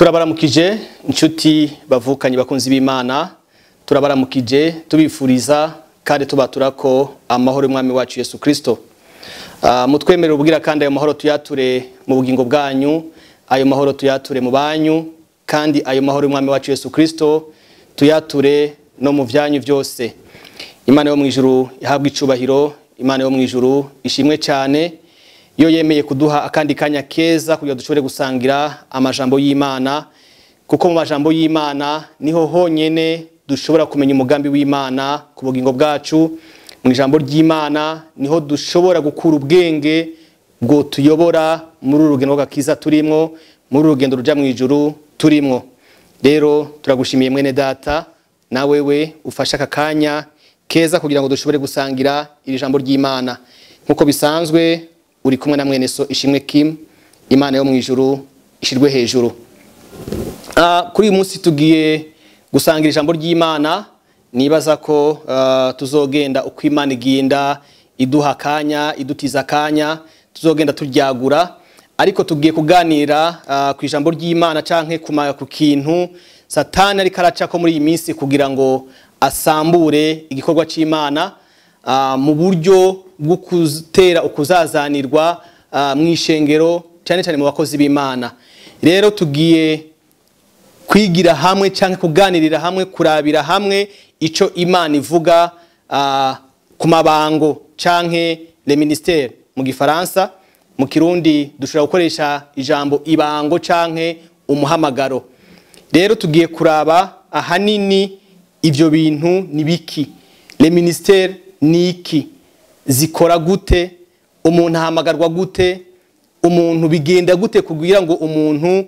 Turabaramukije inshuti bavukanye bakunzi b'Imana, turabaramukije tubifuriza kandi tubaturako amahoro y'Umwami wacu Yesu Kristo. Mutwemerera ubwira kandi ayo mahoro tuyature mu bugingo bwanyu, ayo mahoro tuyature mu banyu, kandi ayo mahoro y'Umwami wacu Yesu Kristo tuyature no mu vyanyu byose. Imana yo mu ijuru ihabwe icubahiro, Imana yo mu ijuru ishimwe cyane iyo yemeye kuduha akandi kanya keza kugira dushobore gusangira amajambo y'Imana, kuko mu majambo y'Imana niho honyene dushobora kumenya umugambi w'Imana ku bugingo bwacu. Mu ijambo ry'Imana niho dushobora gukura ubwenge bwo tuyobora muri urugendo rw'agakiza turimwo, muri urugendo ruja mu ijuru turimwo. Rero turagushimiye mwene data, na wewe ufasha aka kanya keza kugira ngo dushobore gusangira iri jambo ry'Imana. Nkuko bisanzwe uri kumwe na mwene so Ishimwe Kim. Imana yo mu ijuru ishirwe hejuru. Kuri uyu munsi tugiye gusangira ijambo ry'Imana. Nibaza ko tuzogenda uko Imana igenda iduha kanya, idutiza kanya, tuzogenda turyagura, ariko tugiye kuganira ku ijambo ry'Imana canke ku kintu Satani ariko aracako muri iyi minsi kugira ngo asambure igikorwa c'Imana mu buryo bwo gutera ukuzazanirwa mu ishengero, cyane cyane mu bakozi b'Imana. Rero tugiye kwigira hamwe canke kuganirira hamwe, kurabira hamwe ico Imana ivuga ku mabango canke le ministère mu gifaransa. Mu kirundi dushobora gukoresha ijambo ibango canke umuhamagaro. Rero tugiye kuraba ahanini ivyo bintu ni biki, le ministère ni iki, zikora gute, umuntu ahamagarwa gute, umuntu bigenda gute kugira ngo umuntu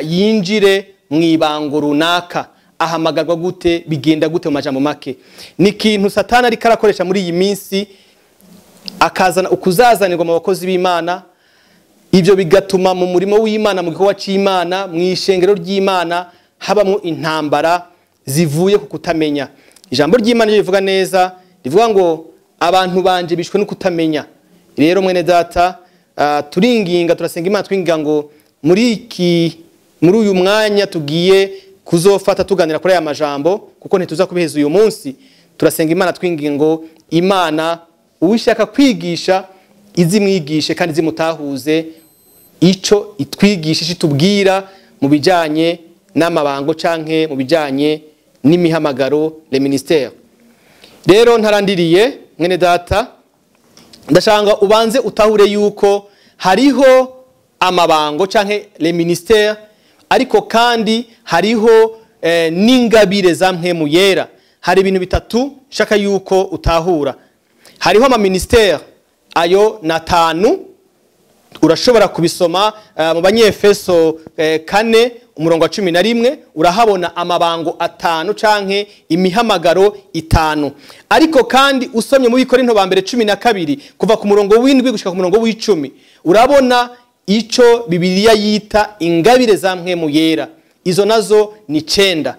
yinjire mu ibango runaka, ahamagarwa gute, bigenda gute mu majambo make. Ni ikintu Satani ariko arakoresha muri iyi minsi, akazana ukuzazanirwa mu bakozi b'Imana. Ivyo bigatuma mu murimo w'Imana, mu gikorwa c'Imana, mu ishengero ry'Imana habamo intambara zivuye ku kutamenya. Ijambo ry'Imana rivuga neza, rivuga ngo abantu banje bishwe no kutamenya. Rero mwene data, turinginga, turasenga Imana twinginga ngo muri uyu mwanya tugiye kuzofata tuganira kuri aya majambo, kuko ntituza kubiheza uyu munsi. Turasenga Imana twinginga ngo Imana uwishaka kwigisha izimwigishe kandi izimutahuze ico itwigisha, itubwira mu bijanye n'amabango canke mu bijanye n'imihamagaro, le ministère. Rero ntarandiriye mwene data, ndashanga ubanze utahure yuko hariho amabango canke le ministère, ariko kandi hariho n'ingabire za mpwemu yera. Hari ibintu bitatu shaka yuko utahura. Hariho ama ministère ayo na tanu, urashobora kubisoma mu Banyefeso 4 umurongo wa 11, urahabona amabango atanu canke imihamagaro itanu. Ariko kandi usomye mu Bikorinto ba mbere 12 kuva ku murongo w'indwi gushika ku murongo w'icumi, urabona ico Bibiliya yita ingabire za mpwemu yera. Izo nazo ni 9.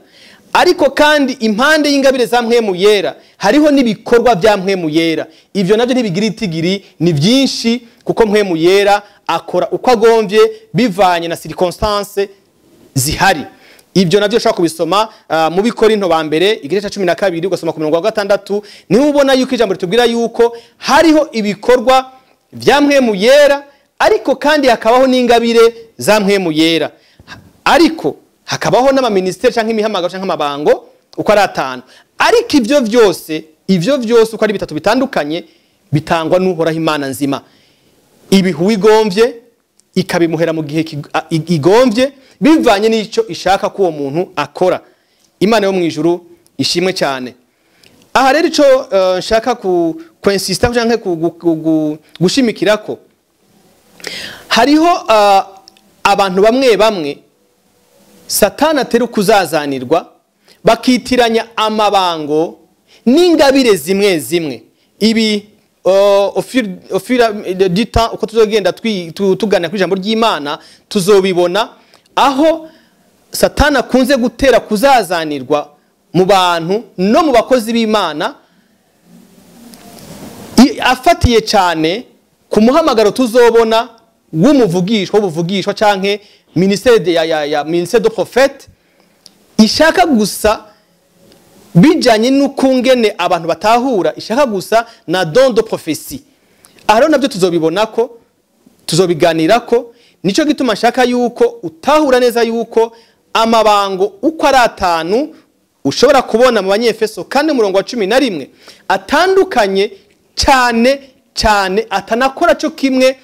Ariko kandi impande y'ingabire za mpwemu yera hariho n'ibikorwa vya mpwemu yera. Ivyo navyo ntibigira itigiri, ni byinshi, kuko mpwemu yera akora uko agomvye bivanye na circonstance zihari. Ibyo navyo ushobora kubisoma mu Bikorinto ba mbere igice ca 12 ugasoma ku murongo wa 6, niho ubona yuko ijambo ritubwira yuko hariho ibikorwa vya mpwemu yera, ariko kandi hakabaho n'ingabire za mpwemu yera, ariko hakabaho n'ama ministère canke imihamagaro canke amabango uko ari atanu. Ariko ivyo vyose uko ari bitatu bitandukanye bitangwa n'Uhoraho Imana nzima. Ibihu igomvye ikabimuhera mu gihe igomvye bivanye n'ico ishaka ko uwo muntu akora. Imana yo mu ijuru ishimwe cyane. Aha rero ico nshaka ku insista canke gushimikirako, hariho abantu bamwe bamwe Satani atera ukuzazanirwa bakitiranya amabango n'ingabire zimwe zimwe. Ibi au fur du temps uko tuzogenda tugana ku ijambo ry'Imana tuzobibona aho Satani akunze gutera kuzazanirwa mu bantu no mu bakozi b'Imana, afatiye cyane ku muhamagaro tuzobona w'umuvugishwa, w'ubuvugishwa canke ministère de ya ministère de prophète ishaka gusa bijanye n'ukungene abantu batahura, ishaka gusa na don de prophétie. Aho nabyo tuzobibona ko tuzobiganira ko. Nico gituma nshaka yuko utahura neza yuko amabango uko ari atanu ushobora kubona mu Banyefeso 4 umurongo wa 11 atandukanye cyane cyane, atanakora cyo kimwe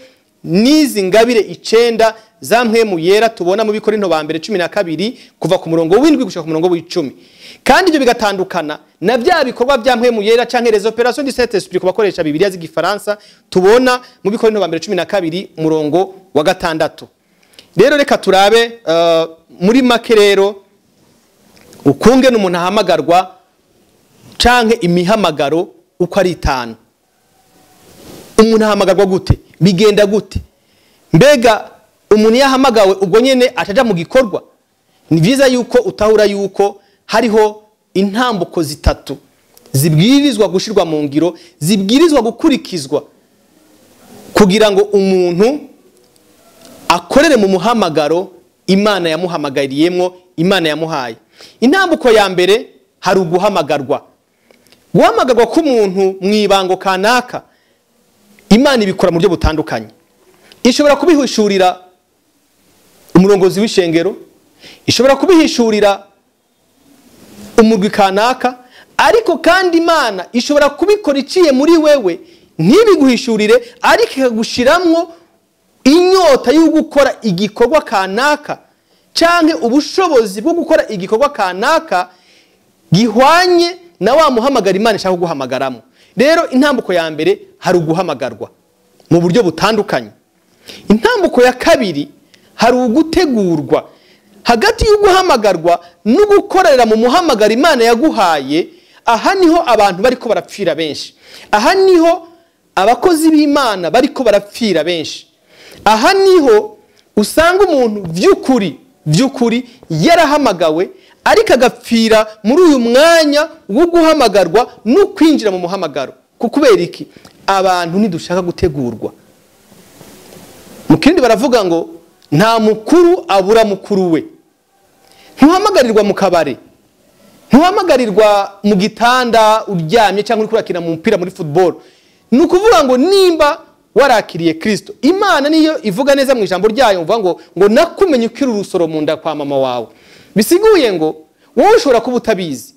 n'izi ngabire 9 za Mpwemu Yera tubona mu Bikorinto ba mbere 12 kuva ku murongo w'7 gushika ku murongo w'10. Kandi ibyo bigatandukana na bya bikorwa bya Mpwemu Yera canke les opérations du Saint-Esprit ku bakoresha Bibiliya z'igifaransa tubona mu Bikorinto ba mbere 12 umurongo wa 6. Rero reka turabe muri make rero ukunge n'umuntu ahamagarwa canke imihamagaro uko ari 5. Umuntu ahamagarwa gute? Bigenda gute? Mbega umuntu yahamagawe ubwo nyene ataja mu gikorwa? Ni vyiza yuko utahura yuko hariho intambuko zitatu zibwirizwa gushirwa mu ngiro, zibwirizwa gukurikizwa kugira ngo umuntu akorere mu muhamagaro Imana yamuhamagariyemwo, Imana yamuhaye. Intambuko ya mbere hari uguhamagarwa. Guhamagarwa k'umuntu mw'ibango kanaka, Imana ibikora mu buryo butandukanye. Ishobora kubihishurira umurongozi w'ishengero, ishobora kubihishurira umurwi kanaka, ariko kandi Imana ishobora kubikora iciye muri wewe ntibiguhishurire, ariko ikagushiramwo inyota yo gukora igikorwa kanaka canke ubushobozi bwo gukora igikorwa kanaka gihwanye na wa muhamagara Imana ishaka kuguhamagaramo. Rero intambuko ya mbere hari uguhamagarwa mu buryo butandukanye. Intambuko ya kabiri hari ugutegurwa. Hagati y'uguhamagarwa no gukorera mu muhamagara Imana yaguhaye, aha niho abantu bariko barapfira benshi. Aha niho abakozi b'Imana bariko barapfira benshi. Aha niho usanga umuntu vy'ukuri yarahamagawe ariko agapfira muri uyu mwanya wo guhamagarwa no kwinjira mu muhamagaro. Kubera iki? Abantu ntidushaka gutegurwa. Mu kindi baravuga ngo nta mukuru abura mukuru we. Ntuhamagarirwa mu kabare, ntuhamagarirwa mu gitanda uryamye cyangwa uri kurakina mu mupira muri football. Ni ukuvuga ngo nimba warakiriye Kristo, Imana niyo ivuga neza mu ijambo ryayo mvuga ngo nakumenye ukiri urusoro mu nda kwa mama wawe. Bisiguye ngo wowe ushobora kuba utabizi,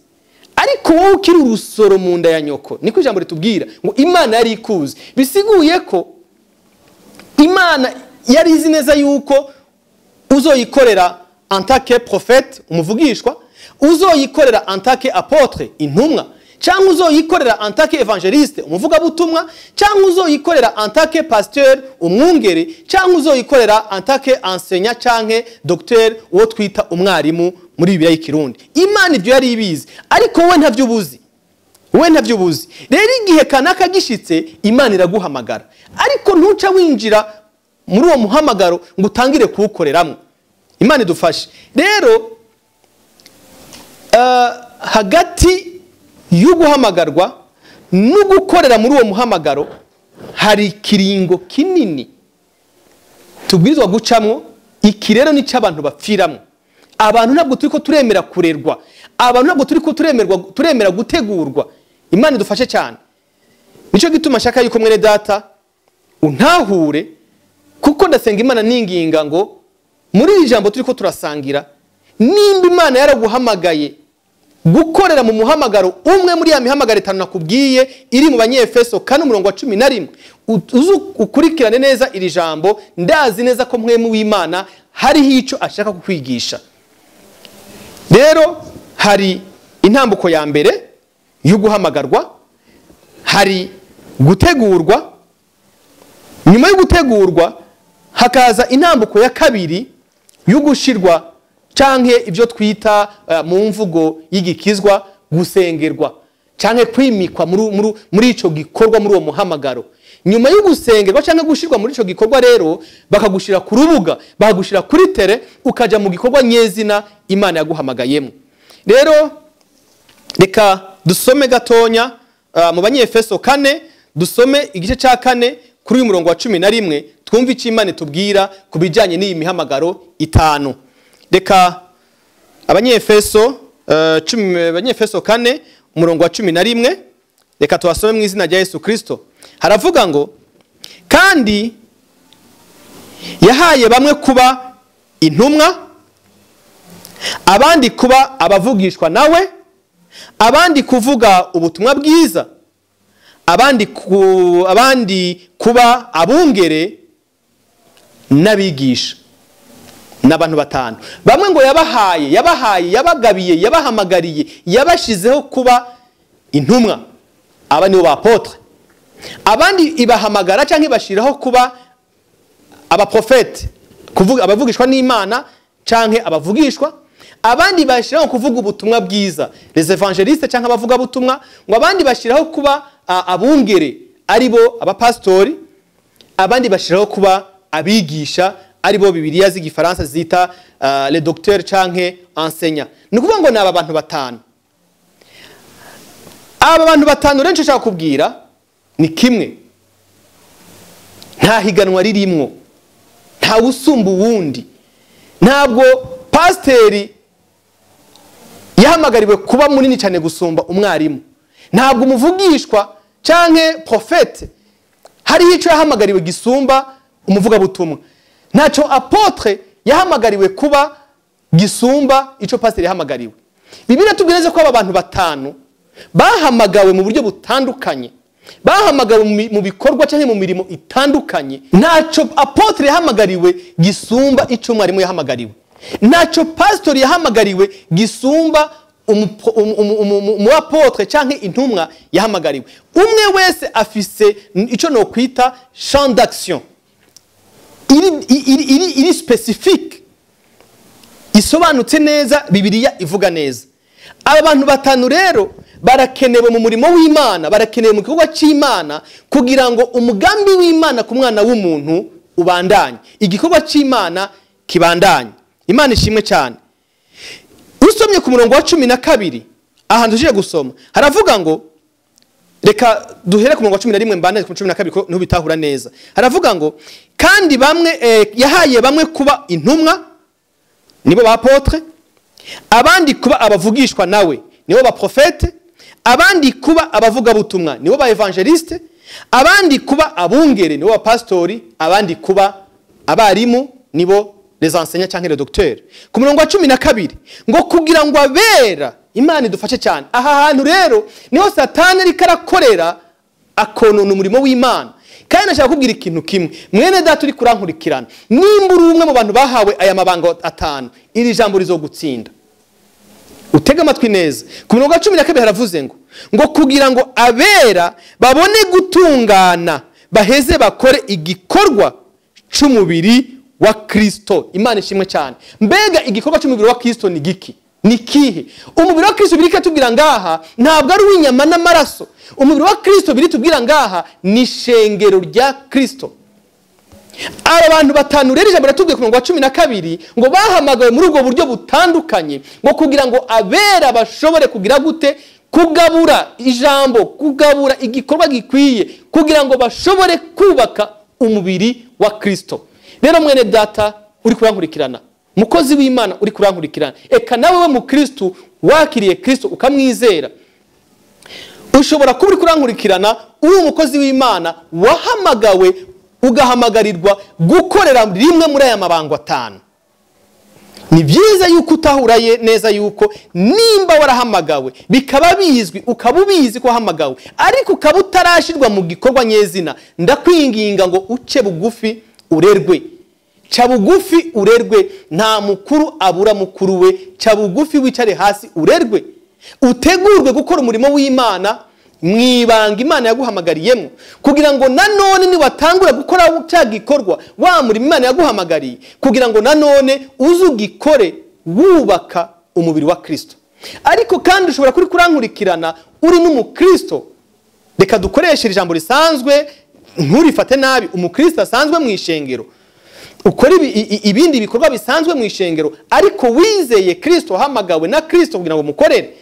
ariko wowe ukiri urusoro mu nda ya nyoko, niko ijambo ritubwira ngo Imana yari ikuzi. Bisiguye ko Imana yari izi neza yuko uzoyikorera en tant que prophète, umuvugishwa, uzoyikorera en tant que apôtre, intumwa, cyangwa uzoyikorera en tant que évangéliste, umuvugabutumwa, cyangwa uzoyikorera en tant que pasteur, umwungere, cyangwa uzoyikorera en tant que enseignant canke docteur, uwo twita umwarimu muri Bibiliya y'ikirundi. Imana ibyo yari ibizi, ariko wowe ntavyo ubuzi. Wowe ntavyo ubuzi. Rero igihe kanaka gishitse, Imana iraguhamagara, ariko ntuca winjira muri uwo muhamagaro ngo utangire kuwukoreramo. Imana idufashe. Rero hagati y'uguhamagarwa no gukorera muri uwo muhamagaro hari ikiringo kinini tubwirizwa gucamwo. Iki rero nico abantu bapfiramwo. Abantu ntabwo turiko turemera kurerwa, abantu ntabwo turiko turemera gutegurwa. Imana idufashe cyane. Nico gituma nshaka yuko mwene data untahure, kuko ndasenga Imana ninginga ngo muri iri jambo turiko turasangira, nimba Imana yaraguhamagaye gukorera mu muhamagaro umwe muri ya mihamagaro 5 nakubwiye iri mu Banyefeso 4 umurongo wa 11, ukurikirane neza iri jambo. Ndazi neza ko Mpwemu w'Imana hariho ico ashaka kukwigisha. Rero hari intambuko ya mbere y'uguhamagarwa, hari gutegurwa. Nyuma yo gutegurwa hakaza intambuko ya kabiri y'ugushirwa canke ibyo twita mu mvugo y'igikizwa gusengerwa canke kwimikwa muri ico gikorwa, muri uwo muhamagaro. Nyuma yo gusengerwa canke gushirwa muri ico gikorwa rero bakagushira ku rubuga, bakagushira kuri tere, ukaja mu gikorwa nyezina Imana yaguhamagayemo. Rero reka dusome gatonya mu Banyefeso 4, dusome igice ca 4 kuri uyu murongo wa 11, Twumve icyo Imana itubwira ku bijyanye n'iyi mihamagaro itanu. Reka Abanyefeso Abanyefeso 4 umurongo wa 11, reka tubasome mu izina rya Yesu Kristo. Haravuga ngo kandi yahaye bamwe kuba intumwa, abandi kuba abavugishwa nawe, abandi kuvuga ubutumwa bwiza, abandi kuba abungere n'abigisha. N'abantu batanu bamwe ngo yabahaye, yabagabiye, yabahamagariye, yabashizeho kuba intumwa, aba nibo ba apotre. Abandi ibahamagara canke ibashiraho kuba abaprofete, kuvuga abavugishwa n'Imana canke abavugishwa. Abandi bashiraho kuvuga ubutumwa bwiza, les évangélistes canke abavuga butumwa. Ngo abandi bashiraho kuba abungere, aribo abapastori. Abandi bashiraho kuba abigisha, aribo Bibiliya z'igifaransa zita les docteurs canke enseignants. Ni ukuvuga ngo naba bantu batanu. Aba bantu batanu rero nshaka kubwira ni kimwe, nta higanwa ririmwo, nta usumba uwundi. Ntabwo pasiteri yahamagariwe kuba munini cyane gusumba umwarimu, ntabwo umuvugishwa canke profete hariho ico yahamagariwe gisumba umuvugabutumwa, ntacyo apotre yahamagariwe kuba gisumba ico pasiteri yahamagariwe. Bibiliya tubwira neza ko aba bantu batanu bahamagawe mu buryo butandukanye, bahamagawe mu bikorwa canke mu mirimo itandukanye. Ntacyo apotre yahamagariwe gisumba ico mwarimu yahamagariwe, ntacyo pastori yahamagariwe gisumba umu apotre canke intumwa yahamagariwe. Umwe wese afise ico no kwita champ d'action iri specifique, isobanutse neza, Bibiliya ivuga neza. Aba bantu batanu rero barakenewe mu murimo w'Imana, barakenewe mu gikorwa cy'Imana, kugira ngo umugambi w'Imana ku mwana w'umuntu ubandanye, igikorwa cy'Imana kibandanye. Imana ishimwe cyane. Usomye ku murongo wa 12 ahantu tuje gusoma, haravuga ngo, reka duhere ku murongo wa 11 mbandanye ku 12 ko ntubitahura neza. Haravuga ngo kandi bamwe yahaye bamwe kuba intumwa, nibo ba apotre, abandi kuba abavugishwa nawe, nibo ba profete, abandi kuba abavuga butumwa, nibo ba evangeliste, abandi kuba abungere, nibo ba pastori, abandi kuba abarimu, nibo les enseignants canke les docteurs. Ku murongo wa 12 ngo kugira ngo abera, Imana idufashe cyane. Aha hantu rero niho Satani ariko arakorera akonona umurimo w'Imana. Kandi nashaka kubwira ikintu kimwe, mwene data uri kurankurikirana, nimba uri umwe mu bantu bahawe aya mabanga atanu, iri jambo rizogutsinda. Utega amatwi neza. Ku murongo wa 12 haravuze ngo kugira ngo abera babone gutungana, baheze bakore igikorwa c'umubiri wa Kristo. Imana ishimwe cyane. Mbega igikorwa c'umubiri wa Kristo ni giki? Ni kihe? Umubiri wa Kristo biri katubwira ngaha ntabwo ari uw'inyama n'amaraso. Umubiri wa Kristo biri tubwira ngaha ni shengero rya Kristo. Aba bantu batanu rero ijambo ratubwiye ku murongo wa 12 ngo bahamagawe muri ubwo buryo butandukanye, ngo kugira ngo abera bashobore kugira gute? Kugabura ijambo, kugabura igikorwa gikwiye, kugira ngo bashobore kubaka umubiri wa Kristo. Rero mwene data uri kurankurikirana, mukozi w'Imana uri kurankurikirana, eka nawe we mu Kristo wakiriye Kristo ukamwizera, ushobora kuba uri kurankurikirana uri umukozi w'Imana wahamagawe ugahamagarirwa gukorera rimwe muri aya mabango atanu. Ni byiza yuko utahuraye neza yuko nimba warahamagawe bikaba bizwi, ukaba ubizi ko wahamagawe, ariko ukaba utarashirwa mu gikorwa nyezina, ndakwinginga ngo uce bugufi urerwe. Ca bugufi urerwe, nta mukuru abura mukuru we. Ca bugufi wicare hasi urerwe, utegurwe gukora umurimo w'Imana mwibanga Imana yaguhamagariyemo, kugira ngo nanone niwatangura gukora cya gikorwa wa murimo Imana yaguhamagariye, kugira ngo nanone uzugikore wubaka umubiri wa Kristo. Ariko kandi ushobora kuri kurankurikirana uri n'umukristo, reka dukoreshe ijambo risanzwe nturifate nabi, umukristo asanzwe mu ishengero, ukora ibindi bikorwa bisanzwe mu ishengero, ariko wizeye Kristo, wahamagawe na Kristo kugira ngo mukorere,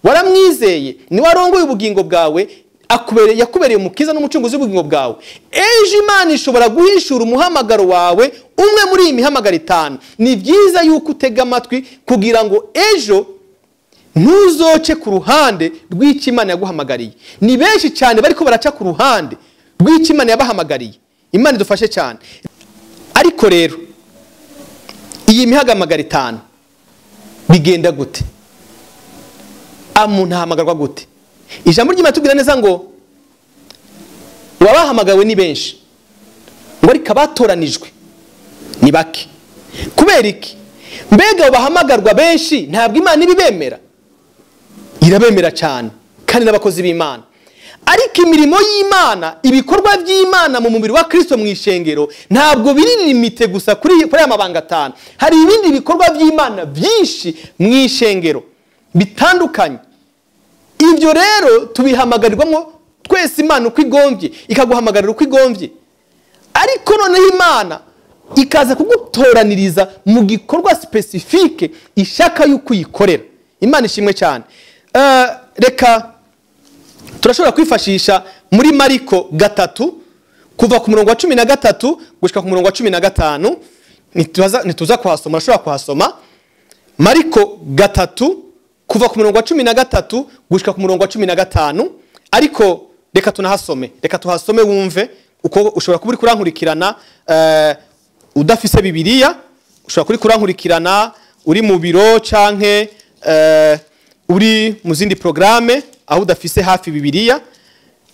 waramwizeye, ni warongoye ubugingo bwawe, Yakubereye umukiza n'umucunguzi w'ubugingo bwawe. Ejo Imana ishobora guhishura umuhamagaro wawe, umwe muri iyi mihamagaro itanu. Ni byiza yuko utega amatwi kugira ngo ejo ntuzoce ku ruhande rw'icyo Imana yaguhamagariye. Ni benshi cyane bariko baraca ku ruhande rw'icyo Imana yabahamagariye. Imana idufashe cyane. Ariko rero iyi mihamagaro itanu bigenda gute? Umuntu ahamagarwa gute? Ijambo ry'Imana tubwira neza ngo wabahamagawe ni benshi, ngo ariko abatoranijwe ni bake. Kubera iki? Mbega bahamagarwa benshi ntabwo Imana ibibemera? Irabemera cyane, kandi n'abakozi b'Imana. Ariko imirimo y'Imana, ibikorwa by'Imana mu mubiri wa Kristo mu ishengero ntabwo biri limite gusa kuri aya mabanga atanu. Hari ibindi bikorwa by'Imana byinshi mu ishengero bitandukanye. Ibyo rero tubihamagarirwamo twese. Imana uko igombye ikaguhamagarira uko igombye, ariko noneho Imana ikaza kugutoraniriza mu gikorwa spécifique ishaka yuko uyikorera. Imana ishimwe cyane. Reka turashobora kwifashisha muri Mariko 3 kuva ku murongo wa 13 gushika ku murongo wa 15. Nituza kuhasoma, urashobora kuhasoma. Mariko 3 kuva ku murongo wa 13 gushika ku murongo wa 15. Ariko reka tunahasome, reka tuhasome wumve uko ushobora kuba uri kurankurikirana udafise Bibiliya, ushobora kuri kurankurikirana uri mu biro canke uri mu zindi programme aho udafise hafi Bibiliya,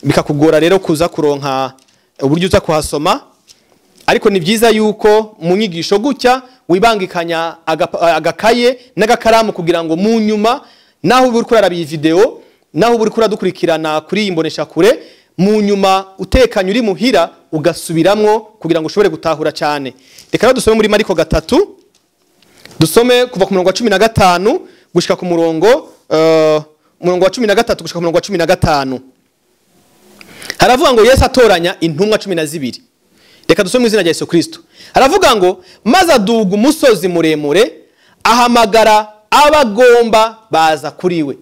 bikakugora rero kuza kuronka uburyo uza kuhasoma. Ariko ni byiza yuko mu nyigisho gutya wibangikanya agakaye n'agakaramu kugira ngo mu nyuma, naho uri kuraraba iyi video, naho uri kuradukurikirana kuri iyi mbonesha kure, mu nyuma utekanye uri muhira ugasubiramwo kugira ngo ushobore gutahura cyane. Reka dusome muri Mariko 3, dusome kuva ku murongo wa 15 gushika ku murongo wa 13 gushika ku murongo wa 15. Haravuga ngo Yesu atoranya intumwa 12. Reka dusome mu izina rya Yesu Kristo. Haravuga ngo maze aduga umusozi muremure ahamagara abagomba baza kuri we.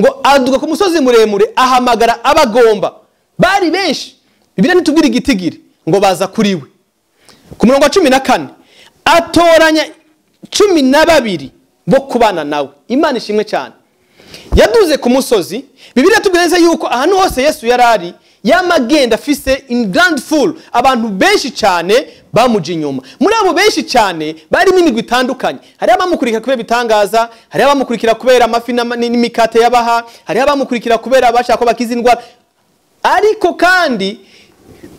Ngo aduga ku musozi muremure ahamagara abagomba, bari benshi. Bibiliya ntitubwira igitigiri, ngo baza kuri we. Ku murongo wa 14 atoranya 12 bo kubana nawe. Imana ishimwe cyane. Yaduze ku musozi. Bibiliya tubwira neza yuko ahantu hose Yesu yarari yamagenda afise in grand foule, abantu benshi cyane bamuje inyuma. Muri abo benshi cyane barimo imigwi itandukanye. Hari abamukurikira kubera bitangaza, hari abamukurikira kubera amafi n'imikate yabaha, hari abamukurikira kubera abashaka ko bakiza indwara. Ariko kandi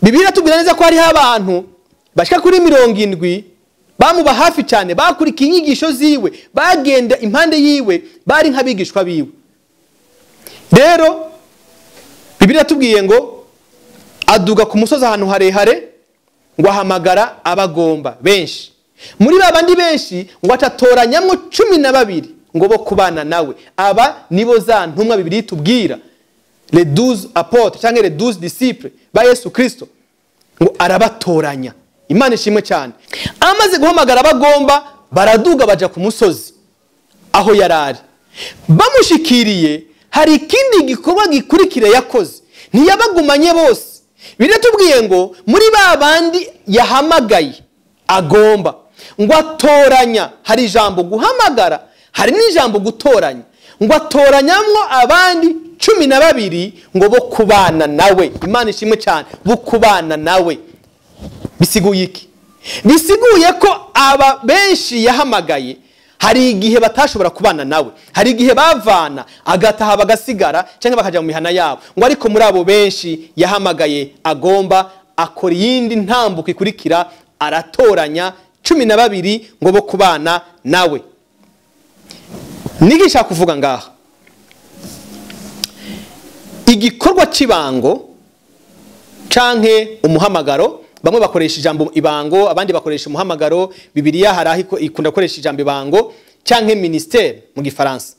Bibiliya tubwira neza ko hariho abantu bashika kuri 70 bamuba hafi cyane, bakurikiye inyigisho ziwe, bagenda impande yiwe, bari nk'abigishwa biwe. Rero Bibiliya tubwiye ngo aduga ku musozi ahantu harehare ngo ahamagara abagomba benshi. Muri babandi benshi ngo atatoranyamwo 12 ngo bo kubana nawe. Aba nibo za ntumwa Bibiliya tubwira, les 12 apôtres cyangwa les 12 disciples ba Yesu Kristo, ngo arabatoranya. Imana ishimwe cyane. Amaze guhamagara abagomba baraduga baja ku musozi aho yarari. Bamushikiriye hari ikindi gikorwa gikurikira yakoze. Ntiyabagumanye bose. Biratubwiye ngo muri babandi yahamagaye agomba ngo atoranya. Hari ijambo guhamagara, hari n'ijambo gutoranya. Ngo atoranyamwo abandi 12 ngo bo kubana nawe. Imana ishimwe cyane, bo kubana nawe. Bisiguye iki? Bisiguye ko aba benshi yahamagaye hari igihe batashobora kubana nawe, hari igihe bavana agataha bagasigara cyangwa bakaja mu mihana yabo. Ngo ariko muri abo benshi yahamagaye agomba akora iyindi ntambuko ikurikira, aratoranya 12 ngo bo kubana nawe. Nigisha kuvuga ngaha igikorwa cy'ibango canke umuhamagaro. Bamwe bakoresha ijambo ibango, abandi bakoresha umuhamagaro. Bibiliya hari aho ikunda gukoresha ijambo ibango canke ministère mu gifaransa.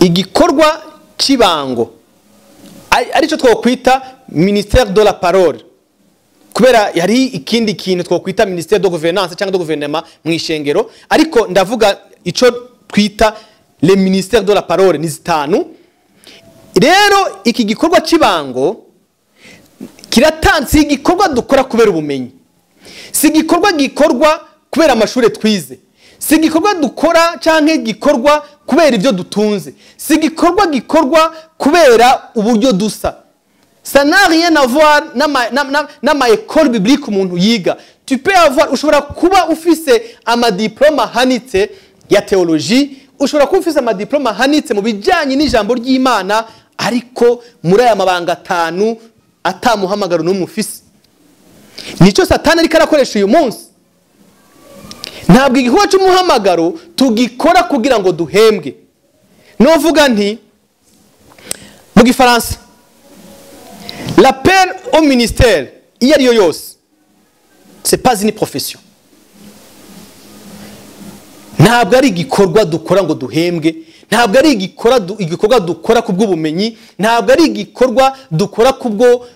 Igikorwa cy'ibango arico twokwita ministère de la parole, kubera yari ikindi kintu twokwita ministère de gouvernance cyangwa de gouvernement mu ishengero, ariko ndavuga ico twita le ministère de la parole ni zitanu. Rero iki gikorwa cy'ibango kiratanze igikorwa dukora kubera ubumenyi, si igikorwa gikorwa kubera amashuri twize, si igikorwa dukora canke gikorwa kubera ibyo dutunze, si igikorwa gikorwa kubera uburyo dusa. Ça n'a rien à voir n'ama école biblique umuntu yiga. Tu peux avoir, ushobora kuba ufise amadiplome ahanitse ya théologie, ushobora kuba ufise amadiplome ahanitse mu bijyanye n'ijambo ry'Imana, ariko muri aya mabanga atanu atamuhamagaro n'umwe ufise. Nicyo Satani ariko arakoresha uyu munsi. Ntabwo igikorwa cy'umuhamagaro tugikora kugira ngo duhembwe. Novuga nti mu gifaransa, l'appel au ministère iyo ariyo yose, c'est pas une profession. Ntabwo ari igikorwa dukora ngo duhembwe, ntabwo ari igikorwa dukora ku bw'ubumenyi, ntabwo ari igikorwa dukora kubwo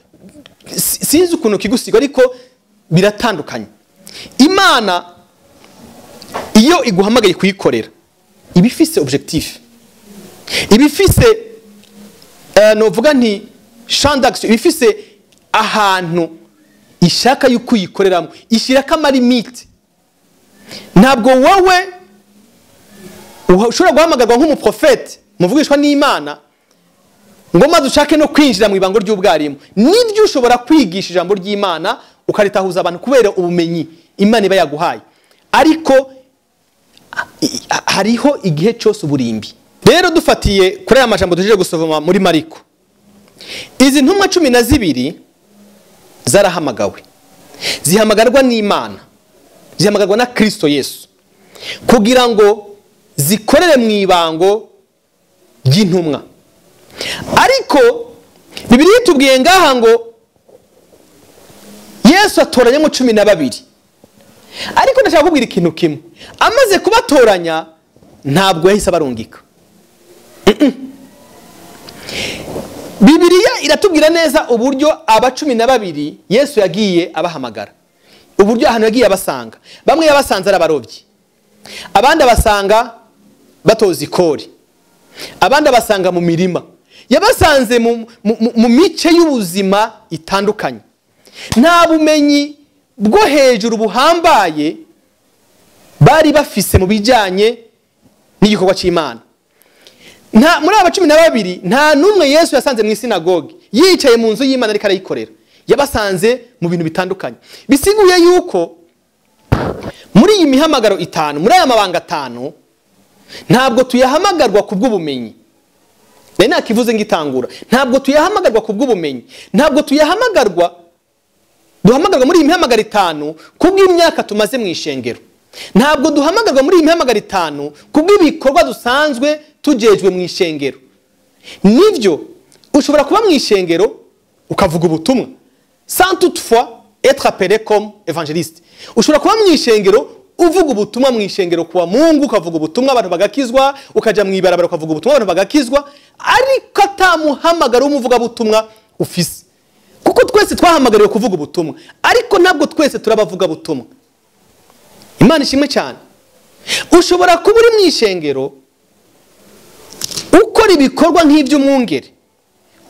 sinzi ukuntu kigusiga, ariko biratandukanye. Imana iyo iguhamagaye kuyikorera iba ifise objectif, iba ifise novuga nti champ d'action, iba ifise ahantu ishaka yuko uyikoreramo, ishyirako amalimite. Ntabwo wowe ushobora guhamagarwa nk'umuprofeti muvugishwa n'Imana ngo maze ushake no kwinjira mu ibango ry'ubwarimu. Nibyo, ushobora kwigisha ijambo ry'Imana ukaritahuza abantu kubera ubumenyi Imana iba yaguhaye, ariko hariho igihe cyose uburimbi. Rero dufatiye kuri aya majambo tuje gusoma muri Mariko, izi ntumwa 12 zarahamagawe, zihamagarwa n'Imana, zihamagarwa na Kristo Yesu kugira ngo zikorere mu ibango ry'intumwa. Ariko Bibiliya itubwiye ngaha ngo Yesu atoranyamo 12. Ariko ndashaka kubwira ikintu kimwe, amaze kubatoranya ntabwo yahise abarungika. Bibiliya iratubwira neza uburyo aba 12 Yesu yagiye abahamagara, uburyo ahantu yagiye abasanga. Bamwe yabasanze ari abarobyi, abandi abasanga batoza ikori, abandi abasanga mu mirima. Yabasanze mu mice y'ubuzima itandukanye. Nta bumenyi bwo hejuru buhambaye bari bafise mu bijyanye n'igikorwa cy'Imana. Nta muri aba 12 nta numwe Yesu yasanze mu isinagogi yicaye mu nzu y'Imana ariko arayikorera. Yabasanze mu bintu bitandukanye. Bisiguye yuko muri iyi mihamagaro itanu, muri aya mabanga atanu, ntabwo tuyahamagarwa ku bw'ubumenyi. Nari nakivuze ngitangura, ntabwo tuyahamagarwa ku bw'ubumenyi, ntabwo tuyahamagarwa, duhamagarwa muri iyi mihamagaro itanu kubw'imyaka tumaze mu ishengero. Ntabwo duhamagarwa muri iyi mihamagaro itanu kubw'ibikorwa dusanzwe tujejwe mu ishengero. Nivyo, ushobora kuba mu ishengero ukavuga ubutumwa sans toutefois être appelé comme évangéliste. Ushobora kuba mu ishengero uvuga ubutumwa mu ishengero kuwa Mungu, ukavuga ubutumwa abantu bagakizwa, ukaja mu ibarabara ukavuga ubutumwa abantu bagakizwa, ariko atamuhamagara umuvuga butumwa ufise. Kuko twese twahamagariwe kuvuga ubutumwa, ariko ntabwo twese turabavuga butumwa. Imana ishimwe cyane. Ushobora kuba uri mu ishengero ukora ibikorwa nk'iby'umwungere,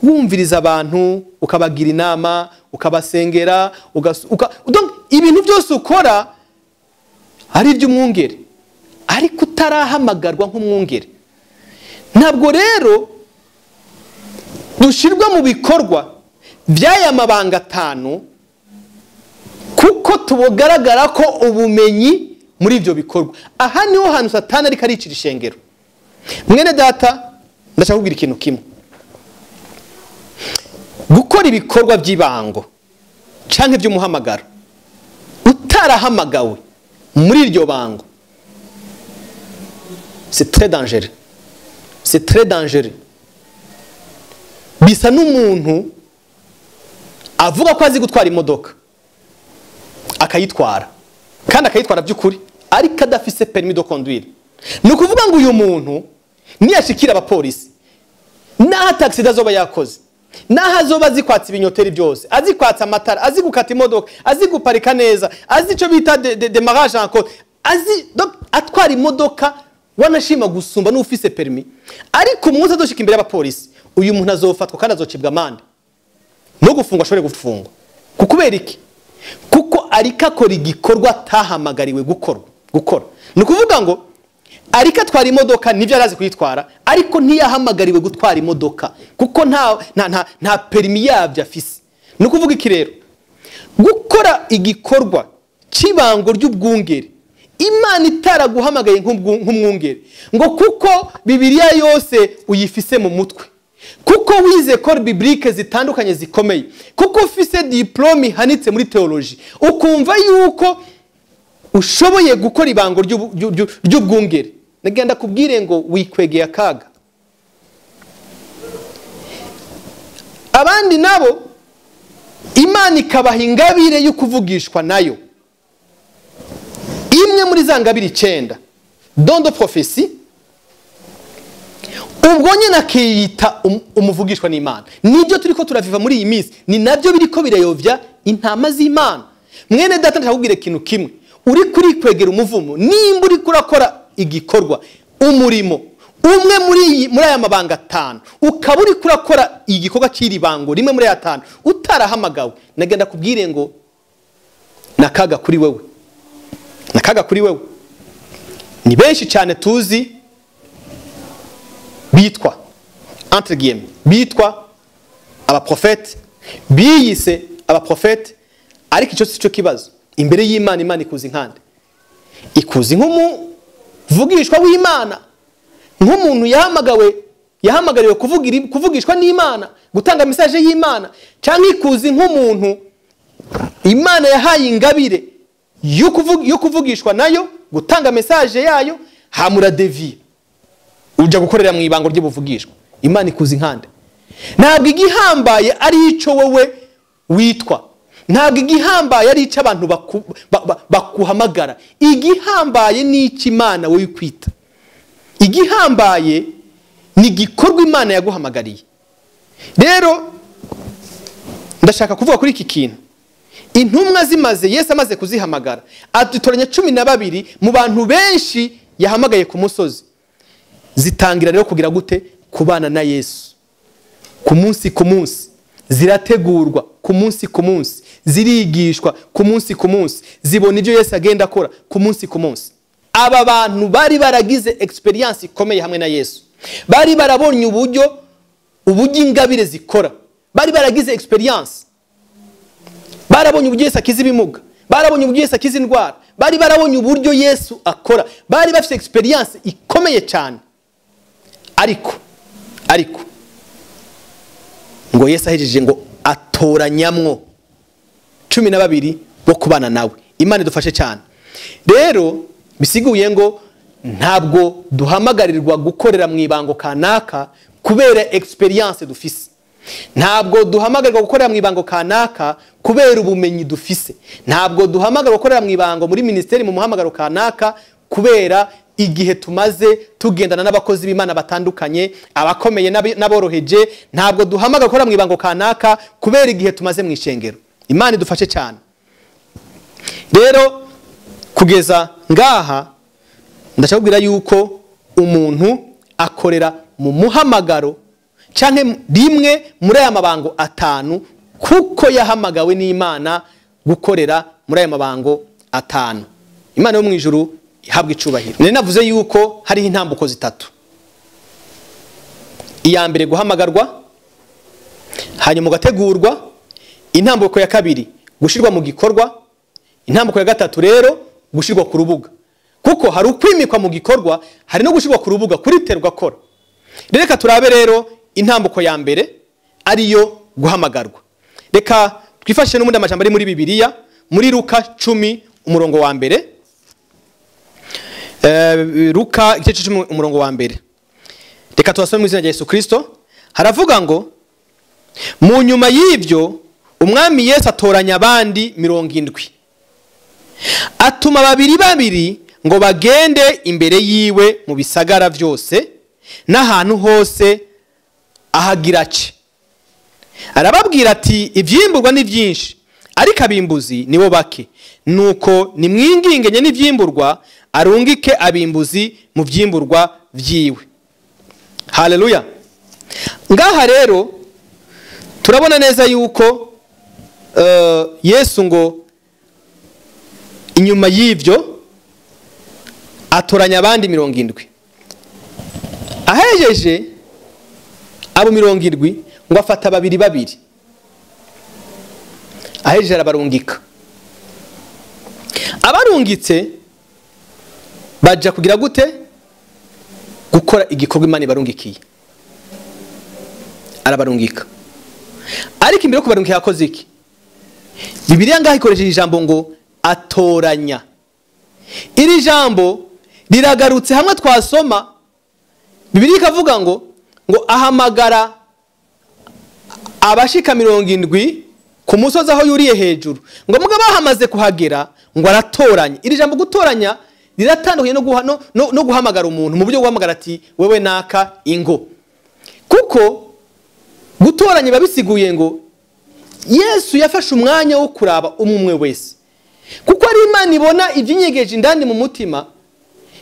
wumviriza abantu, ukabagira inama, ukabasengera, donc ibintu byose ukora ari iby'umwungere, ariko utarahamagarwa nk'umwungere. Ntabwo rero dushirwa mu bikorwa by'aya mabanga atanu kuko tubogaragara ko ubumenyi muri ibyo bikorwa. Aha niho hantu Satani ariko aricira ishengero. Mwene data, ndashaka kubwira ikintu kimwe. Gukora ibikorwa by'ibango canke by'umuhamagaro utarahamagawe muri iryo bango, c'est très dangereux. C'est très dangereux. Bisa n'umuntu avuga ko azi gutwara imodoka akayitwara, kandi akayitwara by'ukuri, ariko adafise permis de conduire. Ni ukuvuga ngo uyu muntu niyashikira abapolisi, naho taxi azoba yakoze, naho azoba azi kwatsa ibinyoteri byose, azi kwatsa amatara, azi gukata imodoka, azi guparika neza, azi icyo bita démarrage en côte, azi donc atwara imodoka wanashima gusumba n'ufise permis, ariko umunsi azoshika imbere y'abapolisi, Uyu muntu azofatwa kandi azocibwa amande no gufungwa, ashobore gufungwa. Kukubera iki? Kuko ariko akora igikorwa atahamagariwe gukora. Ni ukuvuga ngo ariko atwara imodoka, nibyo arazi kuyitwara, ariko ntiyahamagariwe gutwara imodoka kuko nta perimi yabyo afise. Ni ukuvuga iki rero? Gukora igikorwa cy'ibango ry'ubwungere Imana itaraguhamagaye nk'umwungere, ngo kuko Bibiliya yose uyifise mu mutwe, kuko wize école biblique zitandukanye zikomeye, kuko ufise diplôme ihanitse muri théologie, ukumva yuko ushoboye gukora ibango ry'ubwungere, nagenda kubwire ngo wikwegeye akaga. Abandi nabo Imana ikabaha ingabire yo kuvugishwa nayo, imwe muri za ngabire 9, don de prophétie, ubwo nyine akiyita umuvugishwa n'Imana. Nibyo turiko turaviva muri iyi minsi, ni nabyo biriko birayovya intama z'Imana. Mwene data, ndakubwira ikintu kimwe, uri kuri kwegera umuvumo nimba uri kurakora igikorwa, umurimo umwe muri aya mabanga 5, ukaba uri kurakora igikorwa cy'iri bango rimwe muri aya 5 utarahamagawe, nagenda kubwire ngo nakaga kuri wewe, nakaga kuri wewe. Ni benshi cyane tuzi bitwa entre guillemets bitwa abaprofete, biyise abaprofete, ariko icyo si cyo kibazo. Imbere y'Imana, Imana ikuzi nkande? Ikuzi nk'umuvugishwa w'Imana, nk'umuntu yahamagariwe kuvugishwa n'Imana, gutanga message y'Imana, cyangwa ikuzi nk'umuntu Imana yahaye ingabire yo kuvugishwa nayo, gutanga message yayo, hamura devier uja gukorera mu ibango ry'ubuvugishwa. Imana ikuzi nkande? Ntabwo igihambaye ari ico wowe witwa, ntabwo igihambaye ari ico abantu bakuhamagara, igihambaye ni ico Imana wowe kwita. Igihambaye ni igikorwa Imana yaguhamagariye. Rero ndashaka kuvuga kuri iki kintu. Intumwa zimaze, Yesu amaze kuzihamagara, adutoranya 12 mu bantu benshi yahamagaye ku musozi, zitangira rero kugira gute? Kubana na Yesu ku munsi ku munsi, zirategurwa ku munsi ku munsi, zirigishwa ku munsi ku munsi, zibona ibyo Yesu agenda akora ku munsi ku munsi. Aba bantu bari baragize experience ikomeye hamwe na Yesu, bari barabonye uburyo ingabire zikora, bari baragize experience, barabonye uburyo Yesu akiza ibimuga, barabonye uburyo Yesu akiza indwara, bari barabonye uburyo Yesu akora, bari bafite experience ikomeye cyane. Ariko ngo Yesu ahejeje ngo atoranyamwo 12 bo kubana nawe. Imana idufashe cyane. Rero bisiguye ngo ntabwo duhamagarirwa gukorera mu ibango kanaka kubera experience dufise, ntabwo duhamagarirwa gukorera mu ibango kanaka kubera ubumenyi dufise, ntabwo duhamagarirwa gukorera mu ibango muri ministeri mu muhamagaro kanaka kubera igihe tumaze tugendana n'abakozi b'Imana batandukanye, abakomeye n'aboroheje. Ntabwo duhamagarirwa gukorera mu ibango kanaka kubera igihe tumaze mu ishengero. Imana idufashe cyane. Rero kugeza ngaha ndashaka yuko umuntu akorera mu muhamagaro canke rimwe muri aya mabango 5, kuko yahamagawe n'Imana gukorera muri aya mabango 5. Imana yo mu ijuru ihabwa icubahiro. Nari navuze yuko hariho intambuko 3. Iya mbere guhamagarwa, hanyuma ugategurwa. Intambuko ya kabiri gushirwa mu gikorwa. Intambuko ya gatatu rero gushirwa ku rubuga, kuko hari ukwimikwa mu gikorwa, hari no gushirwa ku rubuga kuriterwa kora. Reka turabe rero intambuko ya mbere ariyo guhamagarwa. Reka twifashe n'umundi amajambo ari muri Bibiliya, muri Luka 10 umurongo wa mbere. Luka igice 10 umurongo wa mbere. Reka tubasome mu izina rya Yesu Kristo. Haravuga ngo mu nyuma y'ibyo umwami Yesu atoranya abandi 70, atuma babiri babiri ngo bagende imbere yiwe mu bisagara byose n'ahantu hose ahagira ace. Arababwira ati ivyimburwa ni byinshi, ariko abimbuzi nibo bake. Nuko nimwingingenye n'ivyimburwa, arungike abimbuzi mu vyimburwa vyiwe. Haleluya. Ngaha rero turabona neza yuko Yesu ngo inyuma y'ivyo atoranya abandi 70. Ahejeje abo 70 ngo afata babiri babiri, ahejeje arabarungika. Abarungitse baja kugira gute? Gukora igikorwa Imana ibarungikiye. Arabarungika. Ariko imbere yo kubarungika yakoze iki? Bibiliya ngaho ikoresheje ijambo ngo atoranya. Iri jambo riragarutse hamwe twasoma. Bibiliya ikavuga ngo ahamagara abashika 70 ku musozi aho yuriye hejuru, ngo mugabo bahamaze kuhagera ngo aratoranya. Iri jambo gutoranya riratandukanye no guhamagara umuntu mu buryo guhamagara ati wewe naka ingo. Kuko gutoranya babisiguye ngo Yesu yafashe umwanya wo kuraba umwe wese, kuko ari Imana ibona ivyinyegeje indani mu mutima.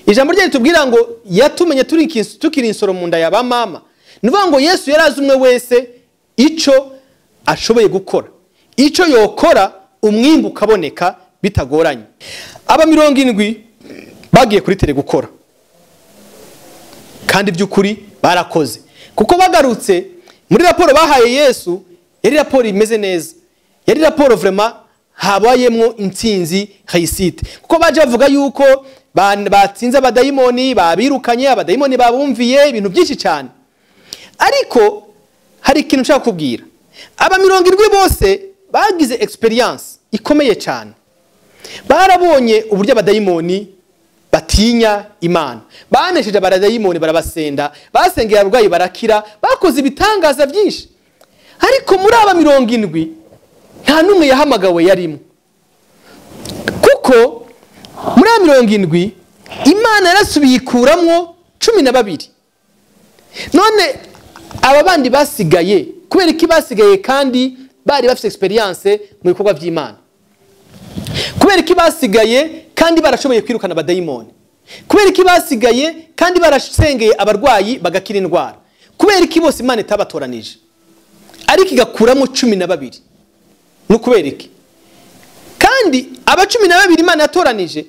Ijambo rye ritubwira ngo yatumenye tukiri insoro mu nda ya ba mama. Nuvuga ngo Yesu yarazi umwe wese ico ashoboye gukora, ico yokora umwimbu ukaboneka bitagoranye. Aba 70 bagiye kuri tere gukora, kandi by'ukuri barakoze, kuko bagarutse muri raporo bahaye Yesu yari raporo imeze neza, yari raporo vraiment habayemwo intsinzi réussite, kuko baje bavuga yuko batsinze abadayimoni, babirukanye abadayimoni, babumviye ibintu byinshi cyane. Ariko hari ikintu nshaka kubwira aba 70 bose bagize experience ikomeye cyane. Barabonye uburyo abadayimoni batinya Imana, banesheje abadayimoni barabasenda, basengera abarwayi barakira, bakoze ibitangaza byinshi. Ariko muri aba 70 nta numwe yahamagawe yarimo, kuko muri aba 70 Imana yarasubiye ikuramwo 12. None aba bandi basigaye kubera iki basigaye kandi bari bafite experience mu bikorwa by'Imana? Kubera iki basigaye kandi barashoboye kwirukana abadayimoni? Kubera iki basigaye kandi barasengeye abarwayi bagakira indwara? Kubera iki bose Imana itabatoranije ariko igakuramo 12? No kubera iki? Kandi aba 12 Imana yatoranije,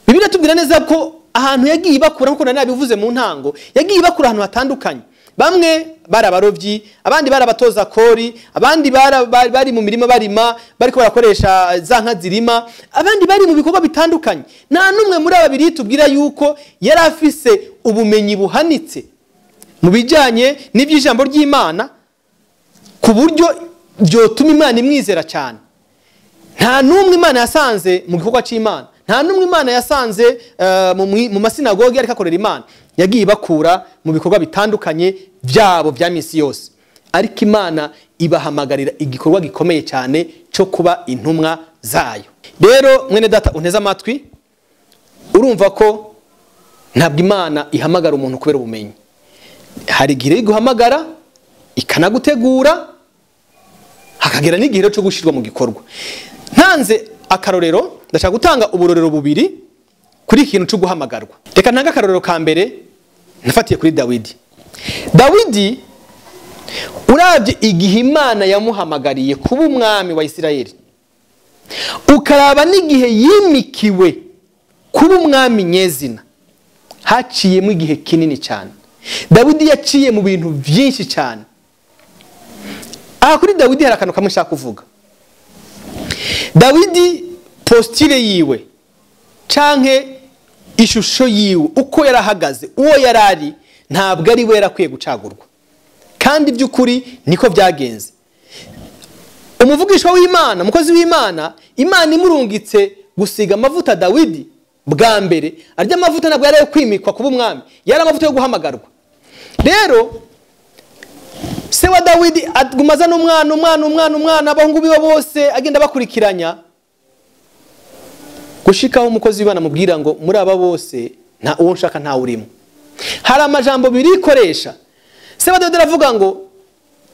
Bibiliya tubwira neza ko ahantu yagiye bakura, nkuko nabivuze mu ntango, yagiye bakura ahantu hatandukanye. Bamwe bari abarovyi, abandi bari abatoza kori, abandi bari mu mirima barima, bariko barakoresha za nka zirima, abandi bari mu bikorwa bitandukanye. Nta numwe muri aba babiri tubwira yuko yari afise ubumenyi buhanitse mu bijanye n'ivy'ijambo ry'Imana ku buryo byotuma Imana imwizera cyane. Nta numwe Imana yasanze mu gikorwa c'Imana, nta numwe Imana yasanze mu masinagogi ariko akorera Imana. Yagiye bakura mu bikorwa bitandukanye byabo bya misi yose, ariko Imana ibahamagarira igikorwa gikomeye cyane cyo kuba intumwa zayo. Rero mwene data unteze amatwi, urumva ko ntabwo Imana ihamagara umuntu kubera ubumenyi. Hari igihe iguhamagara ikanagutegura, hakagera n'igihe cyo gushirwa mu gikorwa. Ntanze akarorero, ndashaka gutanga uburorero bubiri kuri ikintu cyo guhamagarwa. Reka ntange akarorero ka mbere nafatiye kuri Dawidi. Dawidi urabye igihe Imana yamuhamagariye kuba umwami wa Isirayeli, ukaraba n'igihe yimikiwe kuba umwami nyezina, haciyemo igihe kinini cyane. Dawidi yaciye mu bintu byinshi cyane. Aha kuri Dawidi hari akantu kamwe nshaka kuvuga. Dawidi postire yiwe canke ishusho yiwe, uko yarahagaze, uwo yarari, ntabwo ari we yarakwiye gucagurwa. Kandi by'ukuri niko byagenze. Umuvugishwa w'Imana, umukozi w'Imana, Imana imurungitse gusiga amavuta Dawidi bwa mbere, arya amavuta ntabwo yari ayo kwimikwa kuba umwami, yari amavuta yo guhamagarwa. Rero se wa Dawidi agumaza n'umwana umwana umwana umwana, abahungu biwe bose agenda bakurikiranya, gushikaho umukozi w'Imana amubwira ngo muri aba bose nta uwo nshaka nta urimo. Hari amajambo birikoresha. Se wa Dawidi aravuga ngo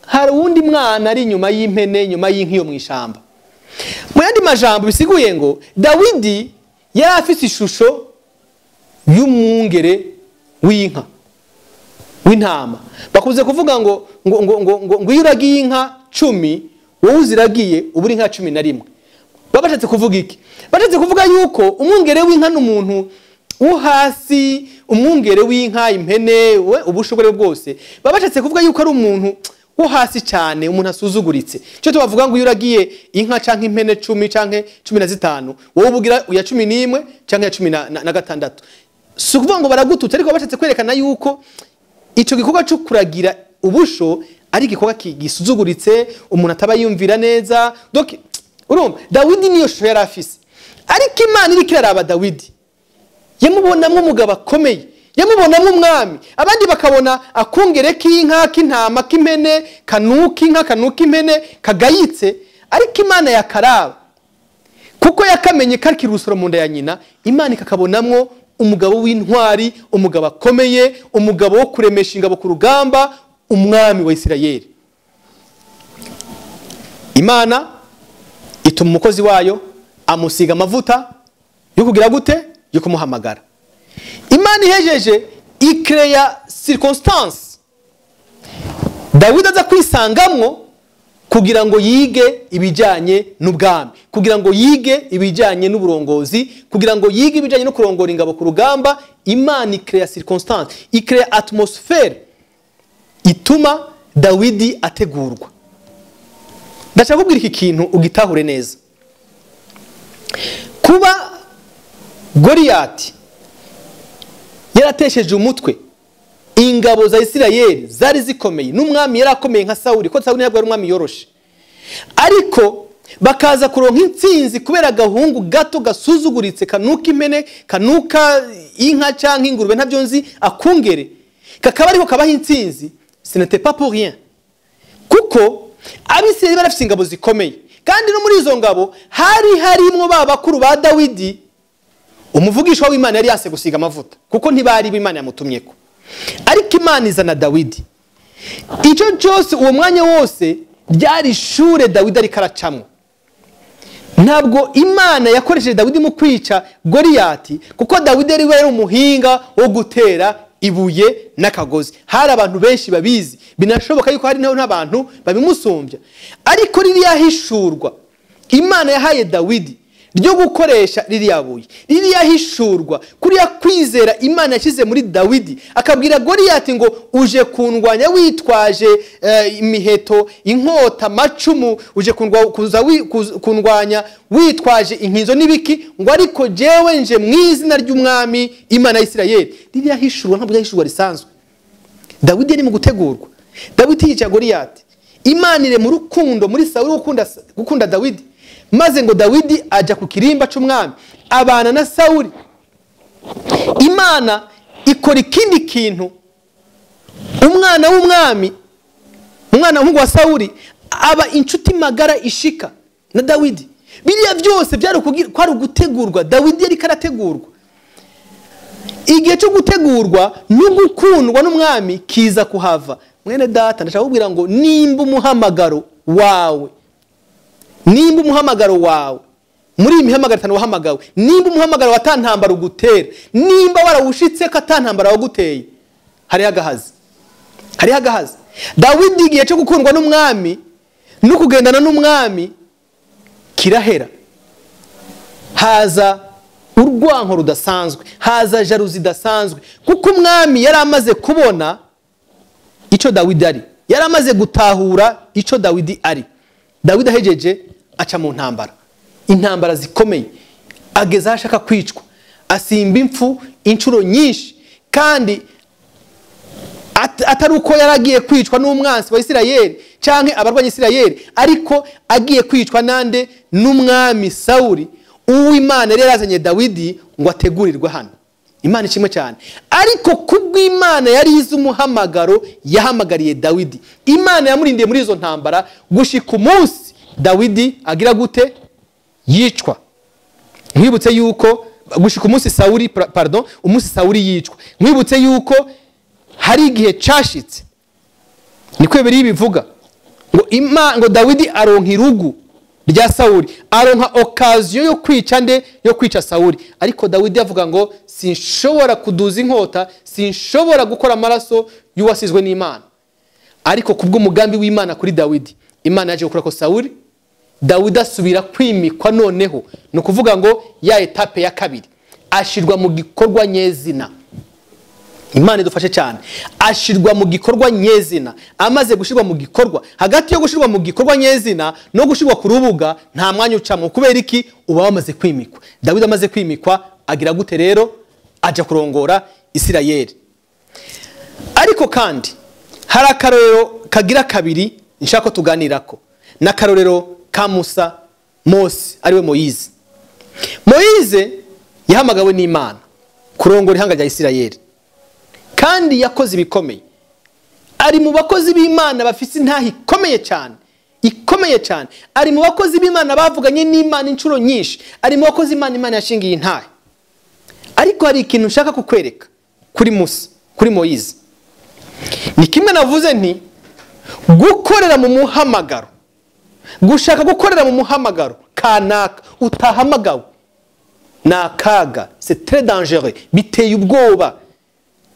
hari uwundi mwana ari inyuma y'impene, inyuma y'inkiyo mu ishamba. Mu yandi majambo bisiguye ngo Dawidi yari afise ishusho y'umwungere w'inka. w'intama. Bakunze kuvuga ngo ngo ngo ngo ngo ngo iyo uragiye inka 10 wowe uziragiye uba uri inka 11. Baba bashatse kuvuga iki? Bashatse kuvuga yuko umwungere w'inka n'umuntu wo hasi, umwungere w'inka, impene, we ubushobore bwose. Baba bashatse kuvuga yuko ari umuntu wo hasi cyane, umuntu asuzuguritse. Cyo tubavuga ngo iyo uragiye inka canke impene 10 canke 15, wowe ubugira uya 11 canke ya 16. Si ukuvuga ngo baragututse, ariko bashatse kwerekana yuko ico gikorwa cyo kuragira ubusho ari igikorwa gisuzuguritse, umuntu ataba yumvira neza. Donc urumva Dawidi niyo shusho yari afise, ariko Imana iriko iraraba Dawidi yamubonamwo umugabo akomeye, yamubonamwo umwami. Abandi bakabona akungere k'inka, k'intama, k'impene, kanuka inka, kanuka impene, kagayitse, ariko Imana yakaraba kuko yakamenye kakiri urusoro mu nda ya nyina. Imana ikakabonamwo umugabo w'intwari, umugabo akomeye, umugabo wo kuremesha ingabo ku rugamba, umwami wa Isirayeli. Imana ituma umukozi wayo amusiga amavuta yo kugira gute? Yo kumuhamagara. Imana ihejeje ikreya circonstance Dawidi aza kwisangamwo kugira ngo yige ibijanye n'ubwami, kugira ngo yige ibijanye n'uburongozi, kugira ngo yige ibijanye no kurongora ingabo ku rugamba. Imana ikreya circonstance, ikreya atmosphere ituma Dawidi ategurwa. Ndashaka kubwira iki kintu ugitahure neza. Kuba Goliyati yaratesheje umutwe ingabo za Isirayeli zari zikomeye, n'umwami yarakomeye nka Sawuli, ko Sawuli ntabwo yari umwami yoroshe, ariko bakaza kuronka intsinzi kubera agahungu gato gasuzuguritse, kanuka impene, kanuka inka canke ingurube, ntabyo nzi, akungere kakaba ariko kabaha intsinzi. Ce n'était pas pour rien, kuko Abisirayeli bari bafise ingabo zikomeye, kandi no muri izo ngabo hari harimwo ba bakuru ba Dawidi. Umuvugishwa w'Imana yari yase gusiga amavuta kuko ntibari b'Imana yamutumyeko, ariko Imana izana Dawidi. Icyo cyose, uwo mwanya wose ryari ishure Dawidi ariko aracamwo. Ntabwo Imana yakoresheje Dawidi mu kwica Goliyati, kuko Dawidi yari yari umuhinga wo gutera ibuye n'akagozi. Hari abantu benshi babizi, binashoboka yuko hari n'abantu babimusumbya, ariko ririya hishurwa Imana yahaye Dawidi ryo gukoresha ririya buye, ririya hishurwa, kuriya kwizera Imana yashyize muri Dawidi, akabwira Goliyati ngo uje kundwanya witwaje imiheto, inkota, amacumu, uje kundwanya witwaje inkinzo n'ibiki, ngo ariko jewe nje mu izina ry'umwami Imana ya Isirayeli. Ririya hishurwa ntabwo hishurwa risanzwe. Dawidi yari mu gutegurwa. Dawidi yica Goliyati, Imana ire mu rukundo muri Sawuli gukunda Dawidi, maze ngo Dawidi aja ku kirimba c'umwami abana na Sawuli. Imana ikora ikindi kintu, umwana w'umwami, umwana w'umuhungu wa Sawuli aba inshuti magara ishika na Dawidi. Biriya byose byari kwari ugutegurwa. Dawidi yari karategurwa. Igihe cyo gutegurwa no gukundwa n'umwami kiza kuhava. Mwene data, ndashaka kubwira ngo nimba umuhamagaro wawe, nimba umuhamagaro wawe muri iyi mihamagaro itanu wahamagawe, nimba umuhamagaro watantambara ugutera, nimba warawushitse ko atantambara waguteye, hariho agahazi, hariho agahazi. Dawidi igihe cyo gukundwa n'umwami no kugendana n'umwami kirahera, haza urwanko rudasanzwe, haza jalousie idasanzwe, kuko umwami yari amaze kubona ico Dawidi ari, yari amaze gutahura ico Dawidi ari. Dawidi ahejeje aca mu ntambara, intambara zikomeye, ageza aho ashaka kwicwa, asimba impfu inshuro nyinshi, kandi atari uko yaragiye kwicwa n'umwansi wa Isirayeli canke abarwanya Isirayeli, ariko agiye kwicwa nande? N'umwami Sawuli, uw'Imana yari yarazanye Dawidi ngo ategurirwe hano. Imana ishimwe cyane. Ariko kubw'Imana yari izi umuhamagaro yahamagariye Dawidi, Imana yamurindiye muri izo ntambara gushika umunsi Dawidi agira gute? Yicwa. Nkwibutse yuko gushika umunsi Sawuli, pardon, umunsi Sawuli yicwa. Nkwibutse yuko hari igihe cashitse, niko Bibiliya ibivuga, ngo Dawidi aronka irugu rya Sawuli, aronka occasion yo kwica nde? Yo kwica Sawuli. Ariko Dawidi avuga ngo sinshobora kuduza inkota, sinshobora gukora amaraso y'uwasizwe n'Imana. Ariko kubw'umugambi w'Imana kuri Dawidi, Imana yaje gukora ko Sawuli, Dawidi asubira kwimikwa. Noneho ni ukuvuga ngo ya étape ya kabiri ashirwa mu gikorwa nyezina. Imana idufashe cyane. Ashirwa mu gikorwa nyezina. Amaze gushirwa mu gikorwa, hagati yo gushirwa mu gikorwa nyezina no gushirwa ku rubuga nta mwanya ucamwo. Kubera iki? Uba wamaze kwimikwa. Dawidi amaze kwimikwa agira gute rero? Aja kurongora Isirayeli. Ariko kandi hari akarorero kagira kabiri nshaka tuganirako, n'akarorero ka Musa, Mose ariwe Moyize. Moyize yahamagawe n'Imana kurongora ihanga rya Isirayeli, kandi yakoze ibikomeye. Ari mu bakozi b'Imana bafise intaha ikomeye cyane, ikomeye cyane. Ari mu bakozi b'Imana bavuganye n'Imana inshuro nyinshi. Ari mu bakozi Imana yashingiye intahe. Ariko hari ikintu nshaka kukwereka kuri Musa, kuri Moyize. Ni kimwe navuze nti gukorera mu muhamagaro, gushaka gukorera mu muhamagaro kanaka utahamagawe ni akaga, c'est très dangereux, biteye ubwoba,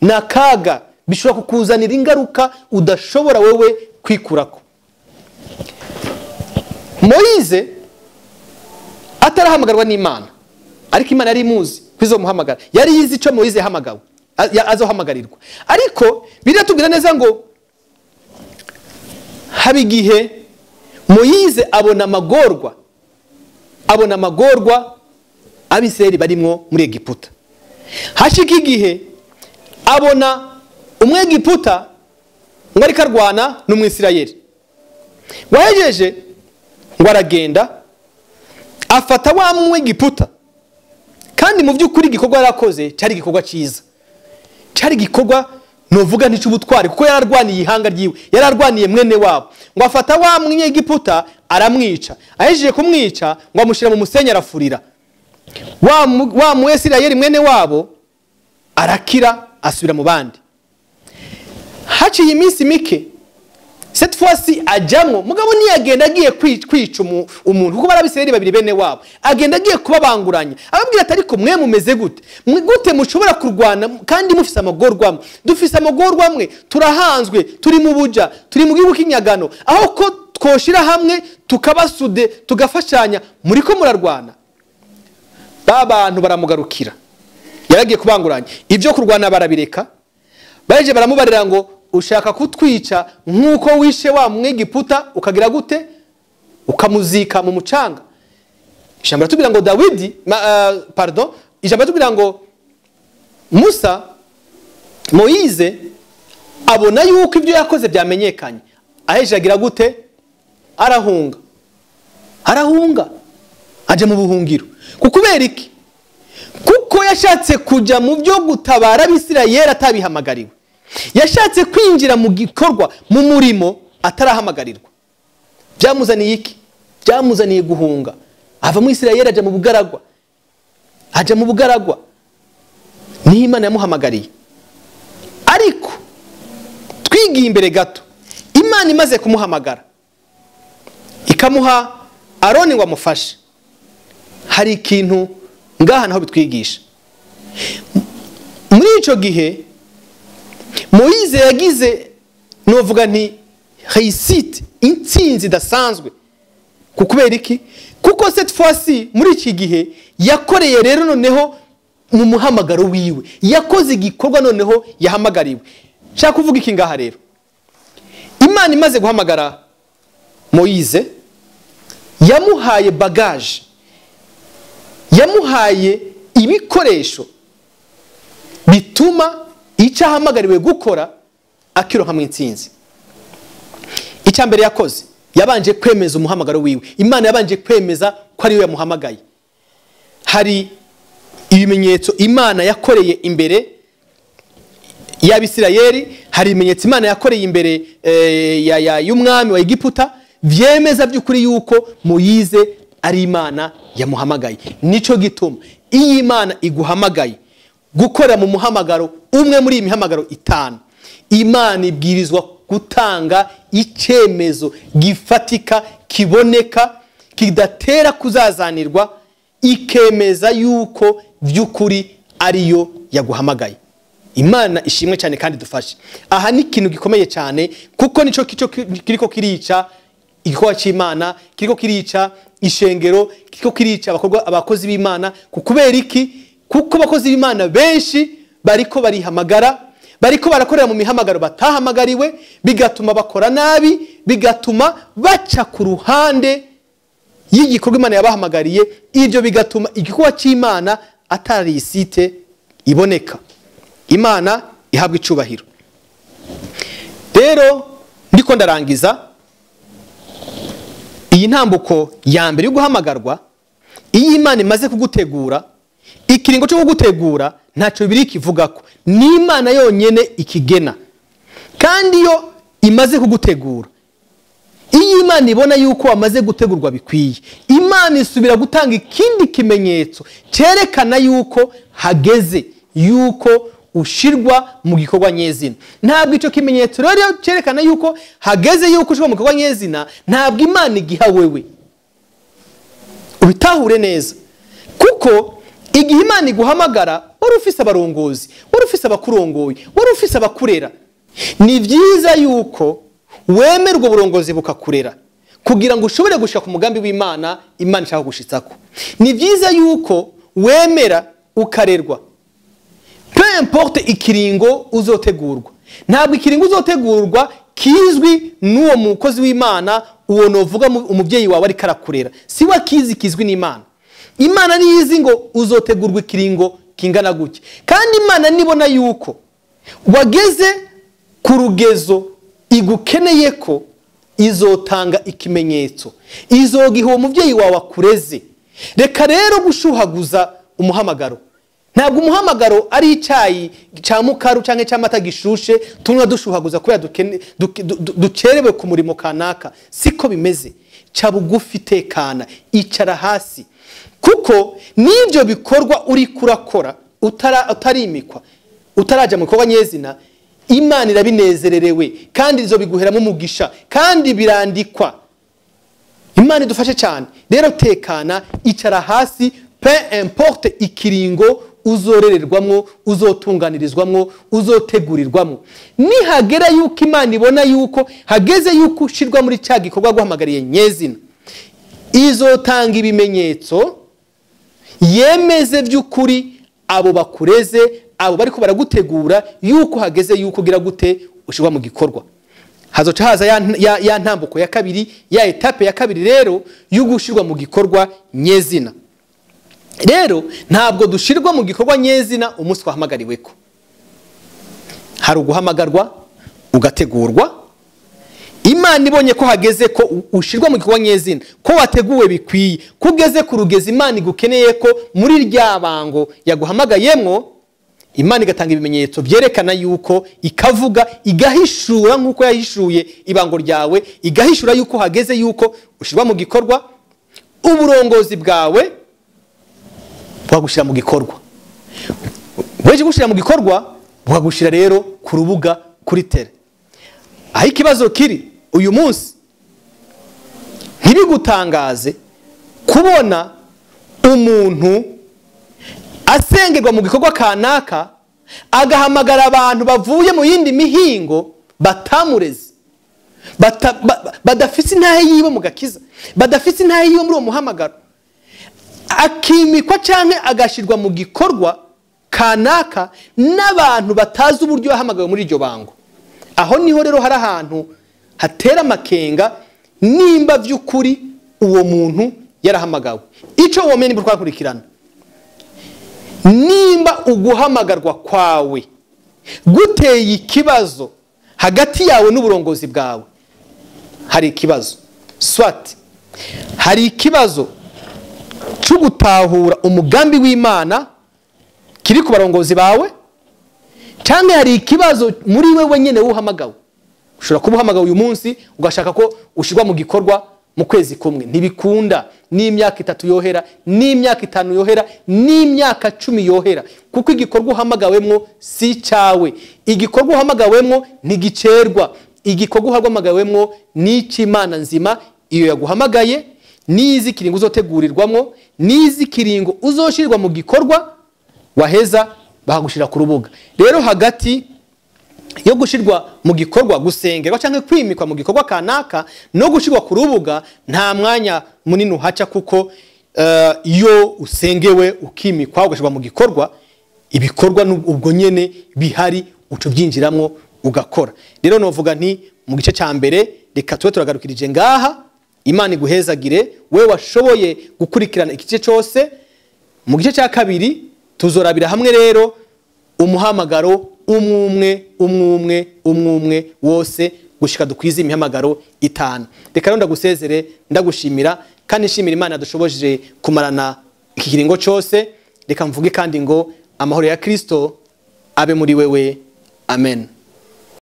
ni akaga, bishobora kukuzanira ingaruka udashobora wewe kwikurako. Moyize atarahamagarwa n'Imana, ariko Imana yari imuzi kwizomuhamagara, yari yizi ico Moyize yahamagawe azohamagarirwa. Ariko biratubwira neza ngo haba igihe Moyize abona amagorwa, abona amagorwa Abisirayeli barimwo muri Egiputa. Hashika igihe abona umwegiputa ngo ariko arwana n'Umwisirayeli, wahejeje ngo aragenda afata wa mwegiputa. Kandi mu by'ukuri igikorwa yarakoze cyari igikorwa cyiza, cyari igikorwa novuga nticubutwari, kuko yararwaniye ihanga ryiwe, yararwaniye mwene wabo. Ngo afata wa mwegiputa aramwica, ahejeje kumwica ngo amushyira mu musenyi arafurira. Wa Mwisirayeli mwene wabo arakira asubira mu bandi. Haciye iminsi mike, cette fois-ci ajamwo, mugabo ntiyagenda agiye kwica umuntu, kuko barabisirayeli babiri bene wabo. Agenda agiye kubabanguranya, ababwira ati ariko mwe mumeze gute? Gute mushobora kurwana kandi mufise amagorwa amwe? Dufise amagorwa amwe, turahanzwe, turi mu buja, turi mu gihugu cy'inyagano, aho ko twoshira hamwe tukabasude tugafashanya, muriko murarwana. Ba bantu baramugarukira, yaragiye kubanguranya, ibyo kurwana barabireka. Baje baramubarira ngo ushaka kutwica nkuko wishe wa mwegiputa ukagira gute? Ukamuzika mu mucanga. Ijambo ratubwira ngo Dawidi, pardon, ijambo ratubwira ngo Musa, Moyize abona yuko ibyo yakoze byamenyekanye, aheje agira gute? Arahunga, arahunga aje mu buhungiro. Kukubera iki? Kuko yashatse kuja mu byo gutabara Abisirayeli atabihamagariwe. Yashatse kwinjira mu gikorwa, mu murimo atarahamagarirwa. Byamuzaniye iki? Byamuzaniye guhunga. Ava mu Isirayeli aja mu bugaragwa, aja mu bugaragwa. Niho Imana yamuhamagariye. Ariko twigiye imbere gato, Imana imaze kumuhamagara ikamuha Aroni ngo amufashe, hari ikintu ngaha naho bitwigisha. Muri ico gihe Moyize yagize novuga nti réussite, intsinzi idasanzwe. Kukubera iki? Kuko cette fois-ci muri iki gihe yakoreye rero noneho mu muhamagaro wiwe, yakoze igikorwa noneho yahamagariwe. Nshaka kuvuga iki ngaha rero, Imana imaze guhamagara Moyize yamuhaye bagage, yamuhaye ibikoresho bituma icyo ahamagariwe gukora akiroha mu intsinzi. Icya mbere yakoze, yabanje kwemeza umuhamagaro wiwe. Imana yabanje kwemeza ko ari we yamuhamagaye. Hari ibimenyetso Imana yakoreye imbere y'Abisirayeli, hari ibimenyetso Imana yakoreye imbere y'umwami wa Egiputa, vyemeza by'ukuri yuko Moyize ari Imana yamuhamagaye. Nico gituma iyo Imana iguhamagaye gukora mu muhamagaro umwe muri iyi mihamagaro itanu, Imana ibwirizwa gutanga icyemezo gifatika kiboneka kidatera kuzazanirwa, ikemeza yuko by'ukuri ariyo yaguhamagaye. Imana ishimwe cyane kandi dufashe. Aha ni ikintu gikomeye cyane, kuko nico kiriko kirica igikorwa cy'Imana, kiriko kirica ishengero, kiriko kirica abakozi b'Imana. Kubera iki? Kuko abakozi b'Imana benshi bariko barihamagara, bariko barakorera mu mihamagaro batahamagariwe, bigatuma bakora nabi, bigatuma baca ku ruhande y'igikorwa Imana yabahamagariye. Ibyo bigatuma igikorwa cy'Imana atari site iboneka. Imana ihabwa icubahiro. Rero ndiko ndarangiza iyi ntambuko ya mbere yo guhamagarwa. Iyo Imana imaze kugutegura, ikiringo cyo kugutegura ntacyo biri kivugako, ni Imana yonyene ikigena. Kandi iyo imaze kugutegura, iyo Imana ibona yuko wamaze gutegurwa bikwiye, Imana isubira gutanga ikindi kimenyetso cyerekana yuko hageze yuko ushirwa mu gikorwa nyezina. Ntabwo ico kimenyetso rero cyerekana yuko hageze yuko ushirwa mu gikorwa nyezina, ntabwo Imana igiha wewe. Ubitahure neza, kuko igihe Imana iguhamagara wari ufise abarongozi, wari ufise abakurongoye, wari ufise abakurera. Ni byiza yuko wemerwa uburongozi bukakurera kugira ngo ushobore gushika ku mugambi w'Imana Imana ishaka gushitsako. Ni byiza yuko wemera ukarerwa, peu importe ikiringo uzotegurwa. Ntabwo ikiringo uzotegurwa kizwi n'uwo mukozi w'Imana, uwo novuga umubyeyi wawe ariko arakurera, si we akizi, kizwi n'Imana. Imana niyizi ngo uzotegurwa ikiringo kingana gutya. Kandi Imana nibona yuko wageze ku rugezo igukeneye ko izotanga ikimenyetso, izogiha uwo mubyeyi wawe akureze. Reka rero gushuhaguza umuhamagaro. Ntabwo umuhamagaro ari icyayi cya mukaru cyangwa cy'amata gishushe tunywa dushuhaguza kubera dukerewe ku murimo kanaka. Siko bimeze. Ca bugufi, tekana, icara hasi, kuko n'ibyo bikorwa uri kurakora utarimikwa, utaraja mu bikorwa nyezina, Imana irabinezererewe kandi izo biguheramo umugisha kandi birandikwa. Imana idufashe cyane. Rero tekana, icara hasi, peu importe ikiringo uzorererwamwo, uzotunganirizwamwo, uzotegurirwamwo. Nihagera yuko Imana ibona yuko hageze yuko ushirwa muri cya gikorwa guhamagariye nyezina, izotanga ibimenyetso yemeze by'ukuri abo bakureze, abo bariko baragutegura yuko hageze yuko gira gute ushirwa mu gikorwa. Hazoca haza ya ntambuko ya kabiri, ya etape ya kabiri rero y'ugushirwa mu gikorwa nyezina. Rero ntabwo dushirwa mu gikorwa nyezina umunsi wahamagariweko. Hari uguhamagarwa ugategurwa. Imana ibonye ko hageze ko ushirwa mu gikorwa nyezina, ko wateguwe bikwiye, ko ugeze ku rugezi Imana igukeneye ko muri rya bango yaguhamagayemwo, Imana igatanga ibimenyetso byerekana yuko, ikavuga, igahishura nkuko yahishuye ibango ryawe, igahishura yuko hageze yuko ushirwa mu gikorwa. Uburongozi bwawe bwagushira mu gikorwa. Weje gushira mu gikorwa, bwagushira rero ku rubuga kuri tele. Aho ikibazo kiri uyu munsi, ntibigutangaze kubona umuntu asengerwa mu gikorwa kanaka, agahamagara abantu bavuye mu yindi mihingo batamureze, badafise intahe yiwe mu gakiza, badafise intahe yiwe muri uwo muhamagaro, akimikwa canke agashirwa mu gikorwa kanaka n'abantu batazi uburyo yahamagawe muri iryo bango. Aho niho rero hari ahantu hatera amakenga nimba vy'ukuri uwo muntu yarahamagawe. Ico womenya nimba twakurikirana, nimba uguhamagarwa kwawe guteye ikibazo hagati yawe n'uburongozi bwawe, hari ikibazo. Swat hari ikibazo cyo gutahura umugambi w'Imana kiri ku barongozi bawe, cyangwa hari ikibazo muri wewe nyene uhamagawe. Ushobora kuba uhamagawe uyu munsi ugashaka ko ushirwa mu gikorwa mu kwezi kumwe, ntibikunda. N'imyaka 3 yohera, n'imyaka 5 yohera, n'imyaka 10 yohera, kuko igikorwa uhamagawemwo si cyawe. Igikorwa uhamagawemwo ntigicerwa. Igikorwa uhamagawemwo ni cy'Imana nzima, iyo yaguhamagaye n'iz'ikiringo uzotegurirwamwo, n'iz'ikiringo uzoshirwa mu gikorwa, waheza bahagushira ku rubuga. Rero hagati yo gushirwa mu gikorwa, gusengerwa canke kwimikwa mu gikorwa kanaka no gushirwa ku rubuga, nta mwanya munini uhaca, kuko iyo usengewe ukimikwa ugashirwa mu gikorwa, ibikorwa ubwo nyene bihari uca ubyinjiramwo ugakora. Rero novuga nti mu gice ca mbere reka tube turagarukirije ngaha. Imana iguhezagire we washoboye gukurikirana igice cose. Mu gice ca kabiri tuzorabira hamwe rero umuhamagaro umwe umwe umwe umwe wose gushika dukwize imihamagaro 5. Reka rero ndagusezere, ndagushimira kandi nshimira Imana yadushoboje kumarana iki kiringo cose. Reka mvuge kandi ngo amahoro ya Kristo abe muri wewe. Amen.